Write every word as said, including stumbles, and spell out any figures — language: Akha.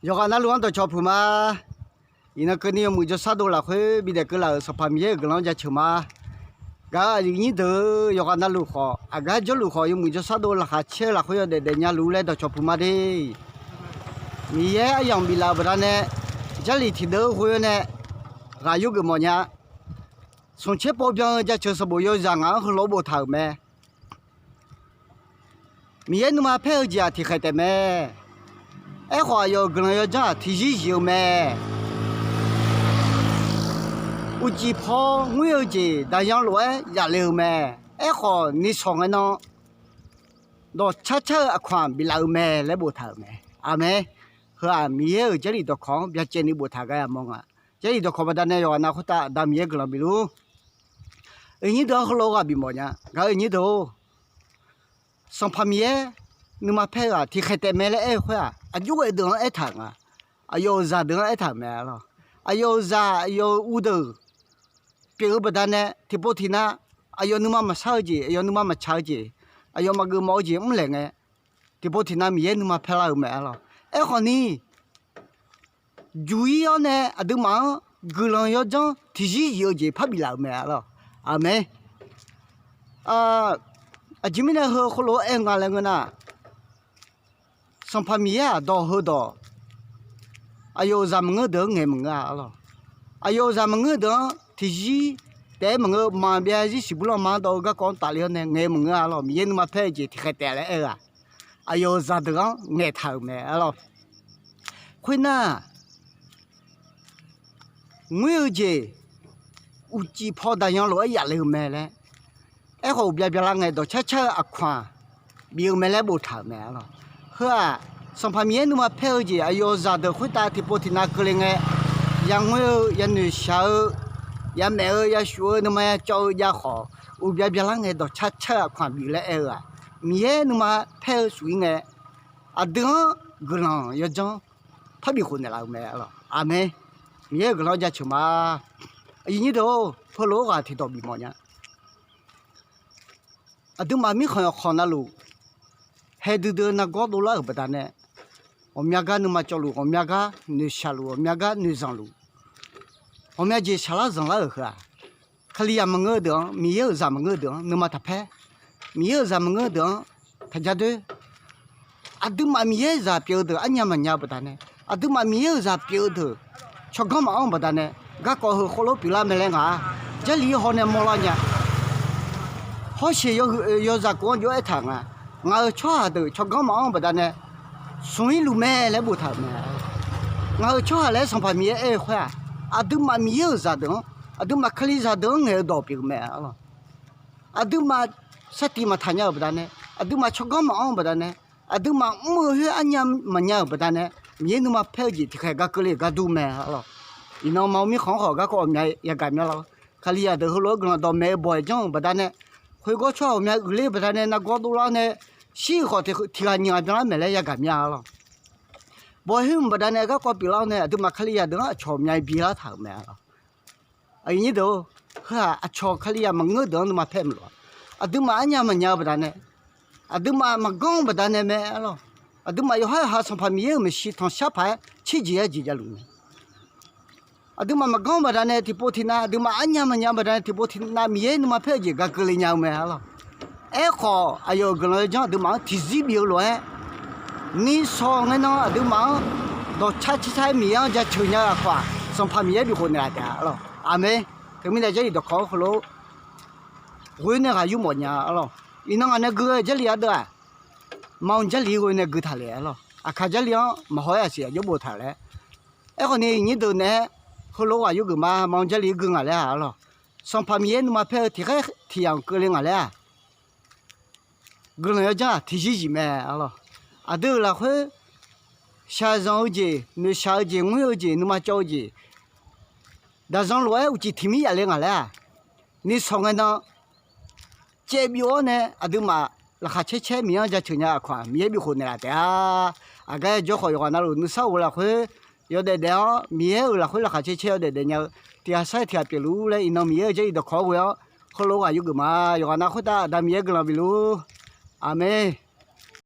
Yawqghaq navluf-anr dawqcawq puq ma. Iqnan keuvni yawmuiq jawrshar dov lafkhoer bidaef keuvlaf-euq Sanqpaq Miqyaer-euq guiqlanq-anr jaceuq ma. Gaq-euq aqyuif nyir deuq-eu yawqghaq navluf khawf, aqgar jawrluf khawf, yawmuiq jawrshar dov laqkhaq caer-eu lafkhoer yawdaef daefnya luf-ur laer dawqcawq puq ma de. Miqyaer aryamq biflaf-euq baqdanae, Jarlif tiqdeuv-eu ghoe-awr nae ghaq yurgeuf mawfnya. Smq tser pov byan-eu jaceuq sanqbof yawzaq ngaq-anr heulof-aer boftaq-euq mae. Miqyaer nuima paer-eu jeq-aq tiqkhaeq taef mae. Aerkhawf, aqyawf-euq guiqlanq yawdzanr-aq tiqzir zif-eu mae. Uqcif paw ngoer-eu jeq daqyan lof-aer yaf le-eu mae. Aerkhawf, nishawq ngae nan dawqcar car-eu aqkawq-anr biflaf-eu mae laer boftaq-euq mae. Aqmeq. Heu-aq, Miqyaer-euq Jarlif dawqkawq-anr byacaevni boftaq gar yamawr nga. Jarlif dawqkawq baqdanae yawqghaq nav khoertav Aqda Miqyaer guiqlanq bifluf-ur. Uiqnyir deuq-anr heulof-aer ghaq bifmawf nya. Gaq-euq nyir deuq-or, Sanqpaq Miqyaer nuima paer-eu-aq tiqkhaeq taef mae laer aer-eu khoer-aq, aqjox ghae deuq-anr aertaq-euq nga. Aqyawf-euq zaqdeuq-anr aertaq-euq mae arlawr. Aqyawf-euq zaq, aqyawf-euq uvdeuq pyeuf-eu baqdanae tiqpov tiqnav, aqyawf nuima maqshar-eu jeq, aqyawf nuima maqtsaq-eu jeq, aqyawf maqgeuf mawf-eu jeq mrlaeq ngae, tiqpov tiqnav Miqyaer nuima paerlar-euq mae arlawr. Aerkhawf ni, juq-ir-awr nae aqduimaf-anr guiqlanq yawdzanr tiqzir zif-eu jeq parbif laf-euq mae arlawr. Aqmeq. Aqjeq mirnae heu heulof-aer aer-eu nga laer ngeur nar, Sanqpaq Miqyaer-aq dawq heudawq, aqyawf-euq zaq maqngeur deuq-anr ngaeq maqngeur-a arlawr. Aqyawf-euq zaq maqngeur deuq-anr tiqzir taef-aer maqngeur, maqbyav zir siqbur lanma-anr dawv-eu garkawv-anr tafle-awr nae ngaeq maqngeur-a arlawr. Miqyaer nuima paer-eu jeq tiqkhaeq taef laer aer-eu-aq, aqyawf-euq zaqdeuq-anr ngaeqtaq-euq mae arlawr. Khoernar, ngoer-eu jeq uqcif paw daqyan lof-aer yaf le-eu mae laer, aerkhawf uqbya byalar ngae dawqcar car-eu aqkawq-aq bif-eu mae laer boftaq-euq mae arlawr. Heu-aq, Sanqpaq Miqyaer nuima paer-eu jeq aqyawf-euq zaqdeuq khoertav tiqpov tiqnav keuvle ngae, yangoer-eu, yanoeqshaq-eu, yamaef-eu, yashuf-eu, nuima yacawv-eu jav khawf, uqbya byalar ngae dawqcar car-eu aqkawq-aq bif laer aer-eu-aq, Miqyaer nuima paer-eu shuf-ir ngae, aqdui-anr guiqlanq yawdzanr parbif khof naeqlaf-eu mae arlawr. Aqmeq. Miqyaer-euq guiqlanq-anr jaceuq ma. Aqyuif nyir deuq-or, heulof-aer ghaq tiqdawq bifmawf nya. Aqduimaf mirkhanq yawqkhawq navluf, hae duidui-eu nargawr dovlar-euq baqdanae, ghawqmya gar nuima cawvluf, ghawqmya gar noeqshaqluf, ghawqmya gar noeqzanqluf, ghawqmya jeq shaqlar zanqlar-euq heu-aq, Kalizaq maqngeur-eu deuq-anr, Miqyaer-euq zaq maqngeur-eu deuq-anr nuima taqpaer. Miqyaer-euq zaq maqngeur-eu deuq-anr taqjadoer. Aqduimaf Miqyaer-euq zaq pyeuf-eu deuq arnya maqnya-eu baqdanae, aqduimaf Miqyaer-euq zaq pyeuf-eu deuq tsawrganr maqanr-eu baqdanae, garkawv heu khoerlof pyeuflar mae laer ngaq-a, Jarlif-ir haw nae mawrlar nya. Hawsheq yawhuiq yawzaq kof-anr jov-aer aertaq nga. Ngaq-euq tsawrhaq deuq tsawrganr maqanr-eu baqdanae, smq-ir luf mae laer boftaq-euq mae. Ngaq-euq tsawrhaq laer Sanqpaq Miqyaer aer-eu khoer-aq, aqduimaf Miqyaer-euq zaqdeuq-anr, aqduimaf Kalizaq deuq-anr ngaeq-eu dawq pyeuf-eu mae arlawr. Aqduimaf sartif maqtaq nya-euq baqdanae, aqduimaf tsawrganr maqanr-eu baqdanae, aqduimaf mr-eu khoer arnya maqnya-euq baqdanae, Miqyaer nuima paer-eu jeq tiqkhaeq gar keuvle gar dur mae arlawr. Iqnan ma-eu mirkhanq-anr khawf garkawv ghawqmya yagaq mya-awr, Kalizaq deuq heulof-aer guiqlanq dawqmaeq-eu bawq-aer janr-euq baqdanae, khoergar tsawrhaq ghawqmya uiqler-eu baqdanae nargawr dovlar-awr nae, shir-euq khawf tiqghaq nyiq ghaq byanlar maeq laer yagaq mya arlawr. Bawq-aer khoer mq baqdanae garkawv pyeuflar-awr nae, aqduimaf Kalizaq deuq-anr aqcawq myav-aer bi lar taq-euq mae arlawr. Aqyuif nyir deuq-or, heu-aq aqcawq Kalizaq maqngeur deuq-anr nuima paer maqlof-a. Aqduimaf arnya maqnya-eu baqdanae, aqduimaf maqganr-eu baqdanae mae arlawr. Aqduimaf yawqhar yawqha Sanqpaq Miqyaer-euq maeqshi tanqshar paq-aer tserjeq-aer jeq javluf mae. Aqduimaf maqganr-eu baqdanae tiqpov tiqnav aqduimaf arnya maqnya baqdanae tiqpov tiqnav Miqyaer nuima paer-eu jeq gar keuvle nya-eu mae arlawr. Aerkhawf aqyawf-euq guiqlanq yawdzanr aqduimaf-anr tiqzir bif-eu lof-aer, nishawq ngae nan aqduimaf-anr dawqcar car car-aer Miqyaer-anr jaceuq nya-eu aqkawq-aq, Sanqpaq Miqyaer bifkhof naeqlaf taef arlawr. Aqmeq. Teumirnae Jarlif dawqkawq-anr heulof ghoe nae ghaq yur mawf nya arlawr. Iqnan ngaq nae gui-eu Jarlif ardeuv-aq, ma-eu Jarlif ghoe nae gui taq le arlawr. Aqkaq Jarlif-anr maqhaw-aer aqsiq aqjox boftaq laer. Aerkhawf ni nyir deuq naeq-aer heulof ghaq yur geuf ma, ma-eu Jarlif gui ngaq laer-aq arlawr. Sanqpaq Miqyaer nuima paer-eu tiqkhaer tiq yamq keuvle ngaq laer-aq, guiqlanq yawdzanr-aq tiqzir zif mae arlawr. Aqdui-euq lafkhoer shaqzanq-eu jeq, noeqshaq-eu jeq, ngoer-eu jeq, nuima cawv-eu jeq, daqzanq lof-aer uqcif tiq mir yaf le ngaq laer-aq, nishawq ngae nan caev byov-awr nae aqduimaf laqkhaq caer caer Miqyaer-anr jaceuq nya-eu aqkawq-aq, Miqyaer bifkhof naeqlaf taef-a. Aqgar yajawr khawf yawqghaq navluf nuisar of lafkhoer yawdaef daef-awr, Miqyaer-euq lafkhoer laqkhaq caer caer yawdaef daef nya-eu tiq ghaq sar-aer tiq ghaq pyeuf luf-ur laer iqnan Miqyaer-euq Jarlif dawqkawq-anr ghoe-awr heulof ghaq yur geuf ma. Yawqghaq nav khoertav Aqda Miqyaer guiqlanq bif luf-ur. Aqmeq.